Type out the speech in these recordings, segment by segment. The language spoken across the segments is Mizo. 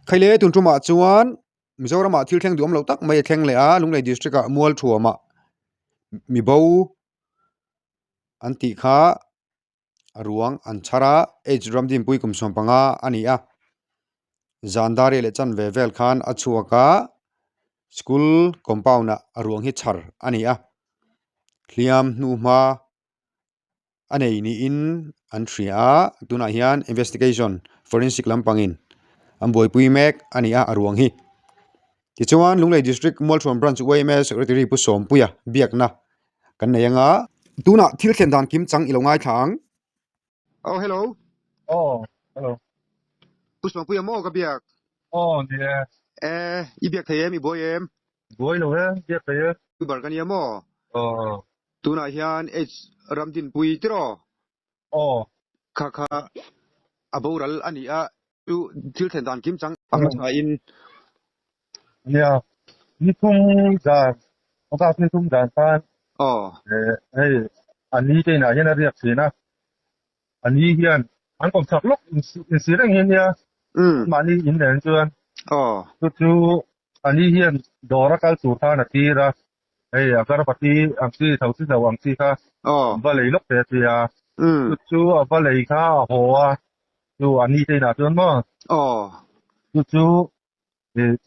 Khaile tun tumah chuan Mizoramah thil thleng duhawm loh tak mai a thleng leh a, Lunglei district ah Mualthuamah mibo an tih kha a ruang an chhar a, H Ramdinpui kum 15 a ni a, zan dar leh chanve vel khan a chhuak a, school compound ah a ruang hi chhar a ni a, hliam hnuhma. a nei niin an hria a tunah hian investigation forensic lampangin an buaipui mek a ni a a ruang hi tichuan Lunglei district Mualthuam branch yma secretary Pu Sawmpuia biakna kan nei anga tunah thil thlen dan kim chang i lo ngaithla ang. Oh hello. Oh hello. Pu Sawmpuia maw ka biak? Oh ni e. Eh i biak thei em i buai em? Buai lo e biak thei e. Bar ka nia maw? Oh. Tunah hian H Ramdinpui tiraw? Aw. Kha kha a boral a ni a, chu thil thlen dan kim chang a hmasa in. Nia, nithum dan, August nithum dan khan. Aw. Hei a ni te inah hian a riak thin a, a ni hian an kawm chak lawk insi reng hi nia, mahni in nen chuan. Aw. Chu chu a ni hian dawr a kal tur khan a tir a, Hei a garvati ang chi tho chi lo ang chi kha an va lei lawk ve a tia. Chu chu a va lei kha a haw a, chu a ni te inah chuan maw? Chu chu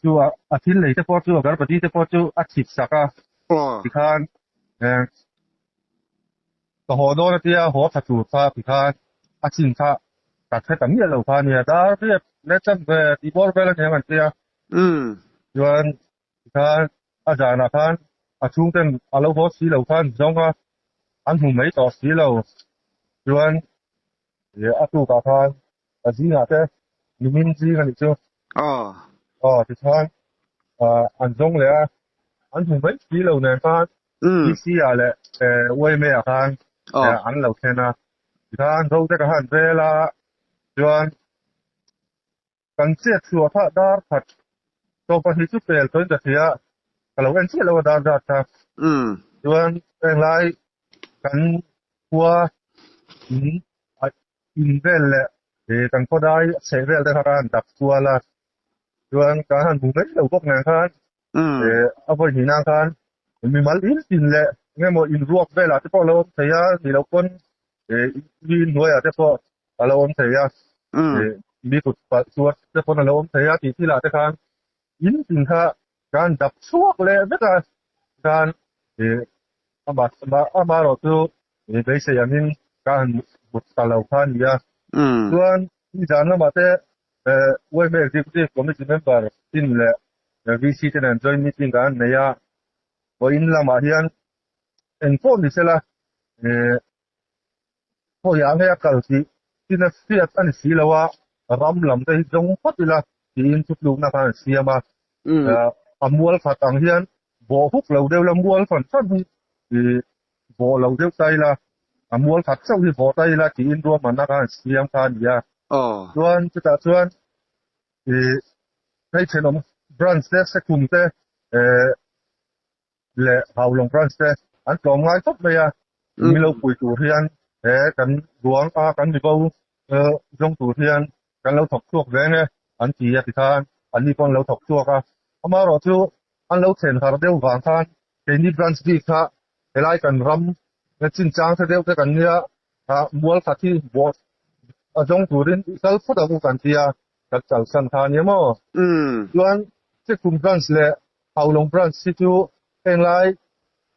chu a thil lei te pawh chu a garvati te pawh chu a chhip sak a, tikhan ka haw dawn a tia haw tha tur kha tikhan a chin kha ka hre ta miah lo kha a nia, dar riat leh chan ve tih bawr vel a ni ang an tia. Chuan Tikhan a zanah khan a chhungten a lo haw si lo khan zawng a, an hmu mai tawh si lo. Chuan a tukah khan a zingah te nimin zing a nih chu. Aw tikhan an zawng leh a, an hmu mai si lo nen khan PC ah leh YMA ah khan an lo thlen a. Tikhan ro te ka han vel a, chuan Kan chet chhuah kha dar khat 12 chu pel tawhin ka hria, ka lo en chiah lo a dar zat kha. Chuan henglai kan khua in in vel leh kan khawdai chheh vel te kha ka han dak kual a, chuan ka han hmu mai lo bawk nen khan a vawi hnihna khan mimal in tin leh eng emaw inruak velah te pawh a lo awm thei a, ni lo pawn mi inhnuaiah te pawh a lo awm thei a, mi kut palh chuan te pawn a lo awm thei a tih thilah te khan in tin kha kan dap chhuak leh vek a, khan amaherawh chu beisei angin ka han mut ta lo kha a ni a. Chuan nizan lamah te yma Executive Committee member tin leh VC te nen joint meeting kan nei a, vawiin lamah hian engpawh ni sela Khawiah nge a kal tih tin a hriat a ni si lo a, ram lam te hi zawng phawt ila tiin thutlukna khan an siam a. A mual khat ang hian bawh huk lo deuh la, mual fan fan hi bawh lo deuh ta ila, a mual khat chauh hi bawh ta ila tiin ruahmanna khan an siam kha a ni a. Chuan chutah chuan hei thenawm branch te, Sekhum te, leh Haulawng branch te an tlawm ngai khawp mai a, mi lo pui tur hian he kan ruang a kan mibo zawng tur hian kan lo thawk chhuak reng e an ti a tikhan an ni pawh an lo thawk chhuak a, amaherawh chu an lo thlen har deuh vang khan keini branch bik kha helai kan ram chinchang te deuh te kan nia mual khat hi bawh a zawng turin i kal phawt ang u kan tia kan kalsan kha a nia maw? Chuan Chekhum branch leh Haulawng branch hi chu henglai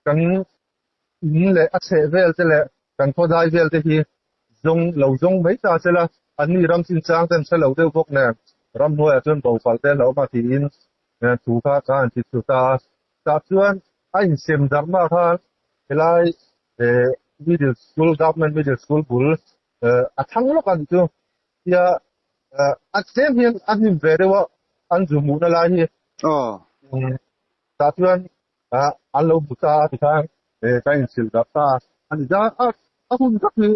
kan in leh a chheh vel te leh kan khawdai vel te hi zawng lo zawng mai ta che la, an ni ram chinchang te an hre lo deuh bawk nen ramhnuaiah chuan bopal te an lo awm a tiin thu kha ka han ti thlu ta a. Tah chuan a insem darhna khan helai middle school government middle school bul a thlang lawk a nih chu tia a tlem hian a hnim ve deuh a an zu hmuhna lai hi tah chuan an lo hmu ta a tikhan ka inchhilh darh ta a ni dar a hun tak hi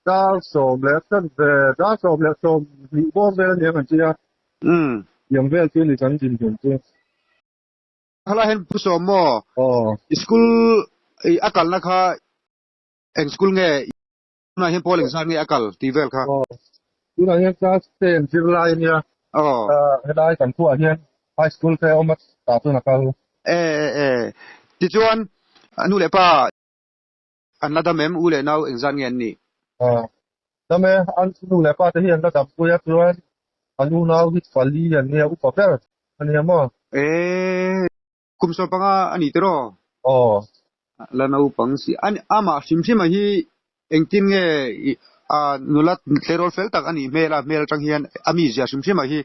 dar 10 leh chanve dar 10 leh 20 bawr vel a ni ang an tia tiang vel chu ni kan dinhmun chu. Khalai hian Pu Sawm maw school a kalna kha eng school nge Tunah hian pawl engzat nge a kal tih vel kha? Aw, tunah hian class ten zirlai a nia. Aw. Helai kan khuaah hian high school te awm a tah chuan a kal. E e e. Tichuan nu leh pa an la dam em? U leh nau engzat nge an nih? Aw. Dam e, an nu leh pa te hi an la dam pui a chuan an unau hi pali an nia upa ber a nia maw? E. Kum 15 a ni tiraw? Aw. La naupang si. A amah hrim hrima hi engtin nge a nula tleirawl fel tak a nih hmel a, hmel atang hian a mizia hrim hrima hi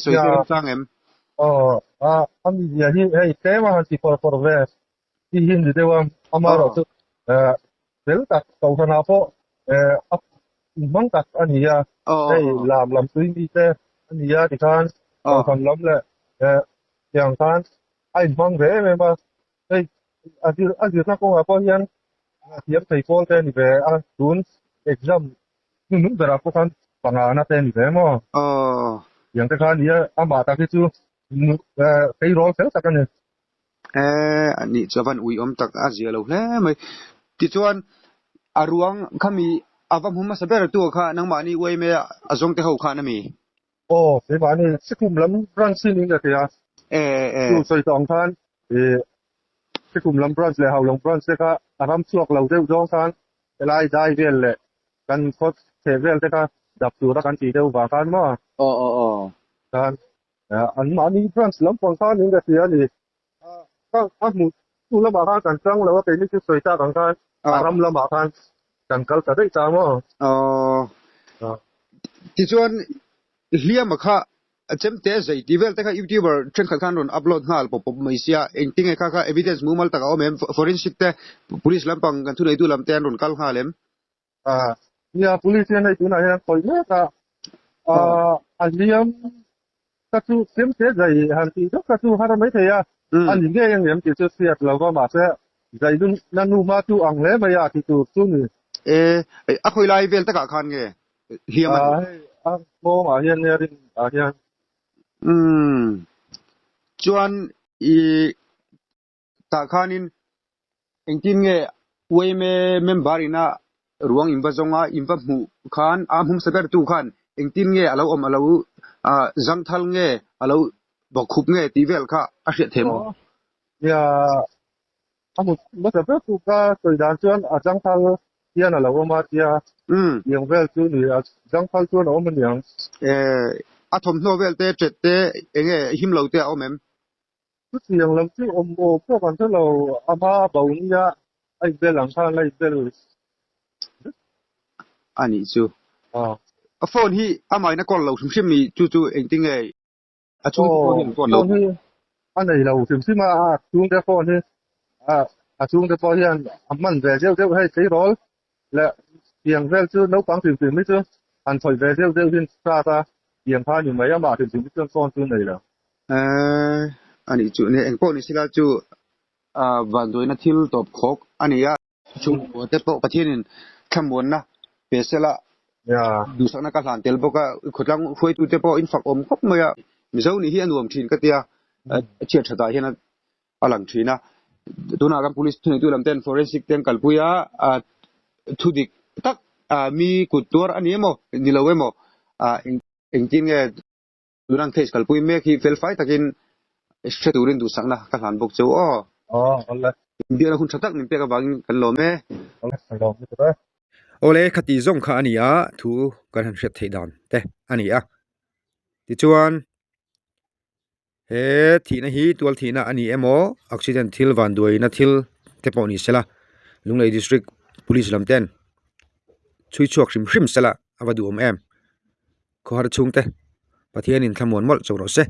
sawi tur a chang em? Aw, a a mizia hi hei tlem a han ti fawr fawr ve ti hi ni deuh a, amaherawh chu fel tak kohhranah pawh a inhmang tak a ni a, hei lam lam tui mite a ni a tikhan kohhran lam leh tiang khan a inhmang ve em em a, hei a zir a zirna kawngah pawh hian thiam thei pawl te a ni ve a, tun exam hnuhnung berah pawh khan pangana te a ni ve maw? Tiang te kha a ni a, amah tak hi chu tleirawl fel tak a ni. Eh, a nih chu a van uiawm tak a zia lo hle mai. Tichuan, a ruang khami a va hmu hmasa ber tu kha nangmahni uaime a zawng te ho khan a mi? Aw, keimahni Sikkim lam branch hi niin ka hria. Eh, eh. Chu sawi tawh ang khan ih Sikkim lam branch leh Haulawng branch te kha a ram chhuak lo deuh zawng khan helai dai vel leh kan khaw chheh vel te kha dap tura kan tih deuh vang khan maw? Aw, aw, aw. Khan An mahni branch lampang khan in ka hria a ni. A hmuh tu lamah khan kan chang lo a, keini chu sawi tak ang khan a ram lamah khan kan kal ta daih ta maw? Aw. Tichuan hliama kha chemte zei tih vel te kha youtuber thenkhat khan rawn upload nghal pawp pawp mai sia, engtinge kha kha evidence mumal tak a awm em? Forensic te police lampang kan thuneitu lam te an rawn kal nghal em? Nia police hian hei tunah hian khawih mek a, a hliam ka chu chemte zai han tih deuh kha chu har mai thei a, a ni ngei ang em tih chu hriat lo va mahse zai na nu hma chu ang hle mai a ti tur chu ni. E, a khawi lai vel takah khan nge hliam a nih? Hei a nghawngah hian nia rin ah hian. Umm chuan i Tah khanin engtin nge yma member ina ruang in va zawng a, in va hmuh khan a hmumsa bertu khan engtin nge a lo awm, a lo zangthal nge, a lo bawkkhup nge tih vel kha a hriat thei maw? Nia, a hmu hmasa bertu ka sawi dan chuan a zangthal hian a lo awm a tia, tiang vel chu ni, a zangthal chuan a awm aniang. A thawmhnaw vel te, ṭet te, enge him lo te a awm em? Chutiang lam chu awm aw pawh kan hre lo, a hma a bo nia a inbel ang khan a inbel a nih chu. A phone hi amahin a call lo hrim hrim mi chu chu engtin nge a chhungte phone hi an call lo? Phone hi a nei lo hrim hrim a, a chhungte phone hi a chhungte pawh hian a hman ve deuh deuh hei tleirawl leh tiang vel chu naupang hrim hrim hi chu han khawih ve deuh deuh hin start a tiang kha a ni mai amah hrim hrim hi chuan phone chu nei lo. Eh, a nih chu nia engpawh ni sila chu ah vanduaina thil tawp khawk a ni a, chhungkua te pawh Pathianin thlamuanna pe sela duhsakna ka hlan tel bawk a, khawtlang hruaitute pawh in fak awm khawp mai a, Mizo nih hi a nuam thin ka tia, a chhiat that ah hian a a lang thin a, tunah kan police thuneitu lam ten forensic te an kalpui a, ah thu dik tak ah mi kut tuar a ni emaw ni lo emaw ah engtin nge Tunan case kalpui mek hi felfai takin hre turin duhsakna ka hlan bawk cheu aw. Aw, awle. Inbiakna hun tha tak min pek avangin kan lawm e. Awle, kan lawm lutuk e. Awle, khati zawng kha a ni a, thu kan han hriat theih dan te a ni a. Tichuan, he thihna hi tual thihna a ni emaw, accident thil vanduaina thil te pawh ni sela, Lunglei District Police lam ten chhui chhuak hrim hrim sela a va duhawm em. Khawhar chhungte Pathianin thlamuan mawlh chauh rawh se.